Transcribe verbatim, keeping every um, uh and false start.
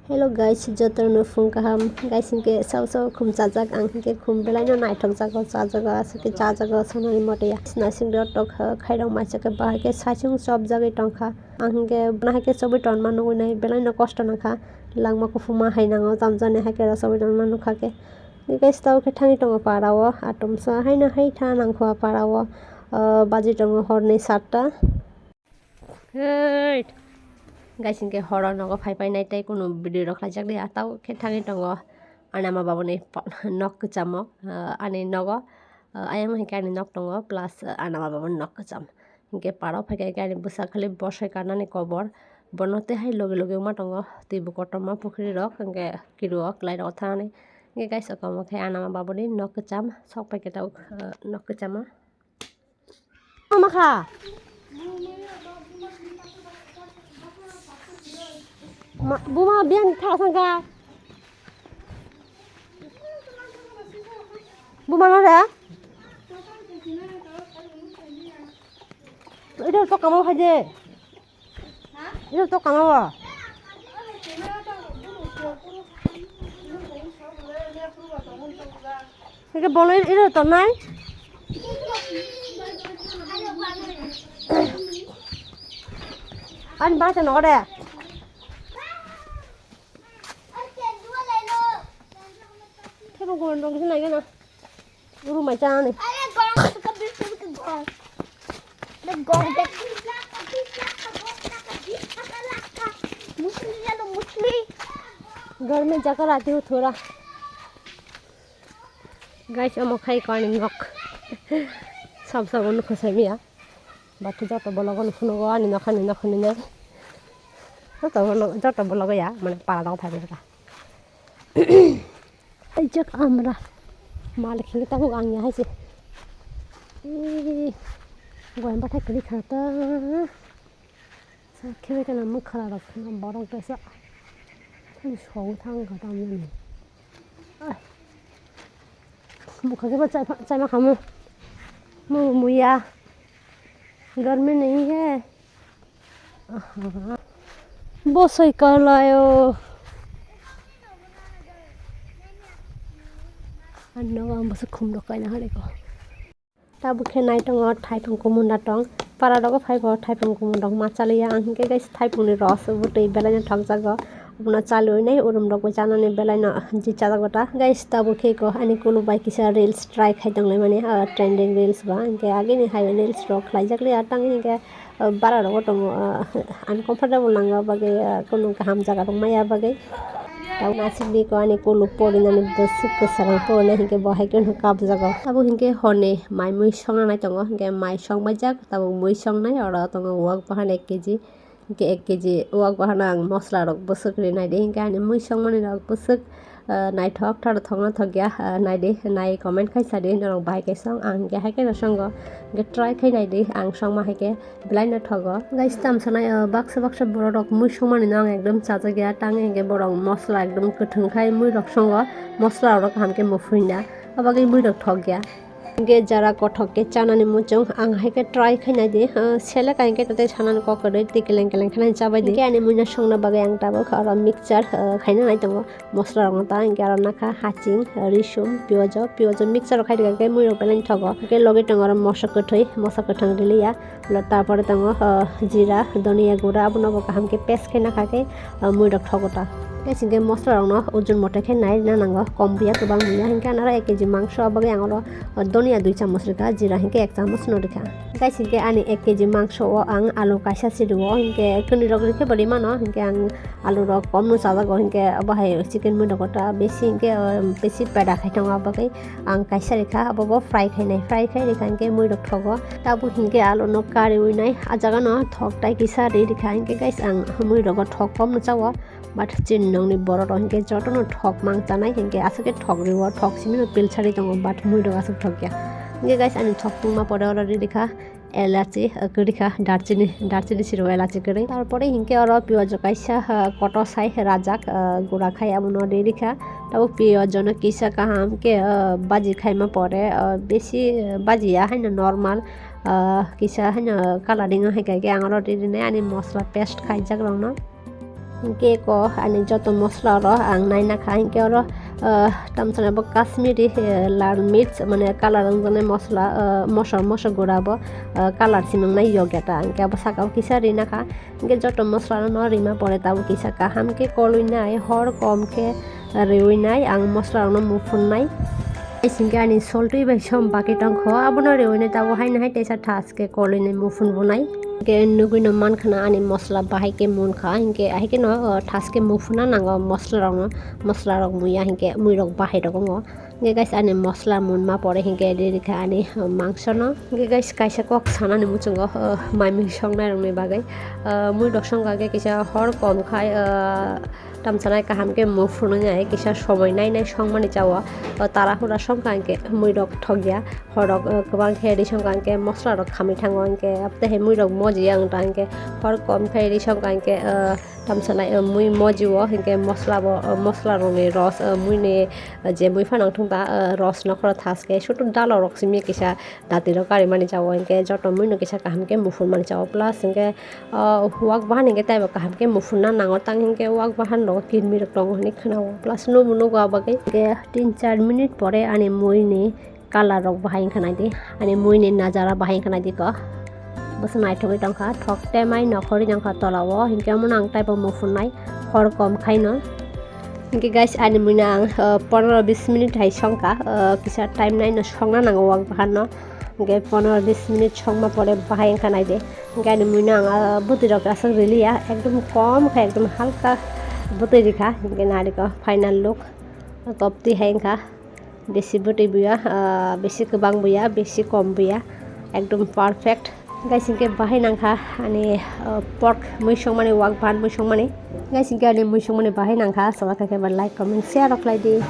Hello guys, jotono phung kaham. Guys, hinkhe sao sao khum chajak, ang hinkhe khum belaino naithok jago, chajago, aswk khe chajago, sonani mote ya. Sina singri o tok kha, khairok maisa khe bahai khe saichung chopjagwi tongkha. Ang hinkhe bono hai khe chobwi tongma nugwi nai, belaino kosto nangkha. Langma kuphuma hai nango, jamjani hai khe chobwi tongma nukha khe. Guys, tao khe thangwi tongo para o, atomsa haino hai tha nangkha para o, ah, baji tongo horni satta. Hei, guys, hinkhe horo nogo phai painai tei kunu video rok khlaijak liya, tao khe thangwi tongo anama babuni po-, nok kwchamo, ah, ani nogo, ah, ayang hinkhe ani nok tongo, plus, ah, anama babuni nok kwcham. Hinkhe parao phaikha hinkhe ani bwsa khali bosai kanani kobor. Bono tei hai logi logi wngma tongo twibo kotorma pukhri rok, hinkhe kiru o kwlai rok thanani. Hinkhe guys, omo khe anama babuni nok kwcham, sok paikhe tao, ah, nok kwchamo. Mama kha. Ma, buma biang tha sangka. Buma no da? Ito to kamo khaje. Ito to kamo ba. Ito bolo ito to nai. Ani ba ta no de. Thebo gon dong sina gana. Uru mai chana ni. Are gong ka bisu ka gong. The gong de. Muchli ya no muchli. घर में जाकर आती हूँ थोड़ा। Guys, omo khai ko ani nok. Sab sab ono khosai miya. Batu joto bologo no phunugo ani nok ani nok hinwi nai. Joto bolo-, joto bologo ya, mane para dok phai ka. Ai jak amra. Malik hinwi tabuk ang ya hai se. Ee, goyam bathai kwrwi kha ta. Sa khibai kana mwkhra rok khna borok kaisa. Ani song thang kha tamjani. Ah. Bukha khe ba chai pha-, chai ma khamu. Mu muya. Garmi nahi hai. Aha. Bosoi kalayo. Ano ang bosoi khum rok kaina hare ko. Tabuk khe nai tongo thaipung kumunda tong. Para rogo phai bo thaipung kumunda tong ma chaliya. Ang hinkhe guys thaipung ni ros bwtwi belai no thokjago. Abono chaliwi nai urum rok bo chanani belai no jichajago ta. Guys tabuk khe ko ani kulu bai kisa reels try khai tong lai mani, ah, trending reels ba. Hinkhe agini hai reels rok khlai jak liya tang hinkhe, ah, bara rogo tongo, ah, uncomfortable nang o bagwi, ah, kunu kaham jaga rok maya bagwi. Tabuk nasik di ko ani kulu porinani bwswk kwsarang porina hinkhe bo hai kheno kabjago. Tabuk hinkhe horni mai mui songna nai tongo, hinkhe mai songbaijak, tabuk mui songnai oro tongo wak bahan ek kg, hinkhe ek kg wak bahan ang mosla rok bwswk rinai di, hinkhe ani mui songmani rok bwswk, ah, naithok tharo thokna thokya, ah, naidi, nai comment khai sadi norok bahai khe song, ang hinkhe hai kheno songo, hinkhe try khai naidi ang songma hai khe. Belai no thogo. Guys, tamsa nai, o, baksa baksa borok rok mui songmani no ang ekdom chajak ya. Tang hinkhe borok mosla ekdom kwthwng khai mui rok songo. Mosla rok kaham khe muphunna. Abagwi mui rok thok ya. Hinkhe jara kothok khe chanani muchung. Ang hai khe try khai nai di. O, selek ang khe tei sanani kok kwrwi tei keleng keleng khe nai chabai di. Hinkhe ani mui no songna bagwi ang tabuk oro mixture, o, khaina nai tongo. Mosla rok no ta hinkhe aro nakha haching, risum, piyajo, piyajo mixture rok khai rwkha khe mui rok belai no thogo. Hinkhe logi tongo oro moso kwthwi, moso kwthang riliya. Lo, tarpore tongo, ah, jira, dhoniya gura, abono bo kaham khe paste khe nakha khe, ah, mui rok thogo ta. Guys, hinkhe mosla rok no ujun mote khe nai rwna nango, kom buya kwbang buya, hinkhe ano oro ek kg mangso, abagwi ang oro, ah, dhoniya dui chamoch rwkha, jira hinkhe ek chamoch no rwkha. Guys, hinkhe ani ek kg mangso o ang alu kaisa se rwo, hinkhe kwnwi rok rwkhe bo rwmano, hinkhe ang alu rok kom no chajago, hinkhe obo hai chicken mui rok ta besi hinkhe, ah, besi peda khai tongo, abagwi ang kaisa rikha, abo bo fry khainai, fry khai rikha hinkhe mui rok thogo. Tabuk hinkhe alu no kariwi nai, ah jaga no thok tai kisa ri rikha, hinkhe guys ang mui rogo thok kom no chao, but chini nokni borok rok hinkhe joto no thok mang chanai, hinkhe aswk khe thok rio, thok simi no pilsari tongo, but mui rok aswk thok ya. Hinkhe guys ani thok tungma pore oro ri rikha. Elachi, eh, kwrwi kha, darchini, darchini siro elachi kwrwi. Tarpore hinkhe oro piyajo kaisa, eh, kotor sai rajak, eh, gura khai abono ri rikha. Tabuk piyajo no kisa kaham khe, eh, baji khaima pore, eh, besi, eh, baji ya haino normal, eh, kisa haino coloring o hai khe ang oro ri rinai ani mosla paste khaijak rokno. Hinkhe ko ani joto mosla oro ang naina kha, hinkhe oro, ah, tamsana bo Kashmiri, eh, lal mirch, mane color wngjaknai mosla, ah, moso, moso gura bo, ah, color si nwngnai yogya ta, hinkhe abo saka o kisa rina kha. Hinkhe joto mosla rok no rima pore tabuk kisa kaham khe kolwi nai, hor kom khe riwi nai ang mosla rok no muphun nai. Hinkhe ani soltwi bai som baki tongkho, abono riwi nai tabuk haino hai teisa thas khe kolwi nai muphun bo nai. Hinkhe nugwi no mankha na ani mosla bahai khe munkha, hinkhe ahai khe no, o, thas khe muphuna nango mosla rok no, mosla rok muya hinkhe mui rok bahai rok wngo. Hinkhe guys, ani mosla munma pore hinkhe riri kha ani, o, mangso no. Hinkhe guys, kaisa kok sanani muchungo, o, mai mui songnai rok ni bagwi, o, mui rok songkha khe kisa hor kom khai, o, tamsanai kaham khe muphunwi nai kisa somoi nai nai songmani chao. O, tara hura songkha hinkhe mui rok thokya, hor rok, o, kwbang khe ri songkha hinkhe mosla rok khamwi thango hinkhe, abtwi hai mui rok mojiya wng ta hinkhe hor kom khai ri songkha hinkhe, o, tamsanai, o, mui mojiwo hinkhe mosla bo, o, mosla rokni ros, o, muini, o, je mui phano wngthung ta, o, ros nokhoro thas khe sutur dalo rok simi kisa dati rok karimani chao hinkhe joto mui no kisa kaham khe muphunmani chao plus hinkhe, o, wak bahan hinkhe taibo kaham khe muphunna nango tang hinkhe wak bahan rok kirmi rok tongo hinwi khwnao plus nubo nugo abo bagwi hinkhe tin char minute pore ani mui ni color rok bahai wngkha naidi, ani mui ni najara bahai wngkha naidi ko. Bwswk naithogwi tongkha, thok temai nokhorwi tongkha tolao, hinkhe omono ang taibo muphunai hor kom khaino. Hinkhe guys, ani muino ang, uh, pondro bis minute hai songkha, uh, kisa time naino songna nango wak bahan no. Hinkhe pondro bis minute songma pore bahai wngkha naidi. Hinkhe ani muino ang, uh, bwtwi rok aswk riliya, ekdom kom kha, ekdom halka bwtwi rikha. Hinkhe narikha final look, koptwi hai wngkha. Besi bwtwi buya, ah, besi kwbang buya, besi kom buya, ekdom perfect. Guys, hinkhe bahai nangkha ani, ah, pork mui songmani, wak bahan mui songmani. Guys, hinkhe ani mui songmani bahai nangkha, chwla kha khe ba like, comment, share rok khlai di.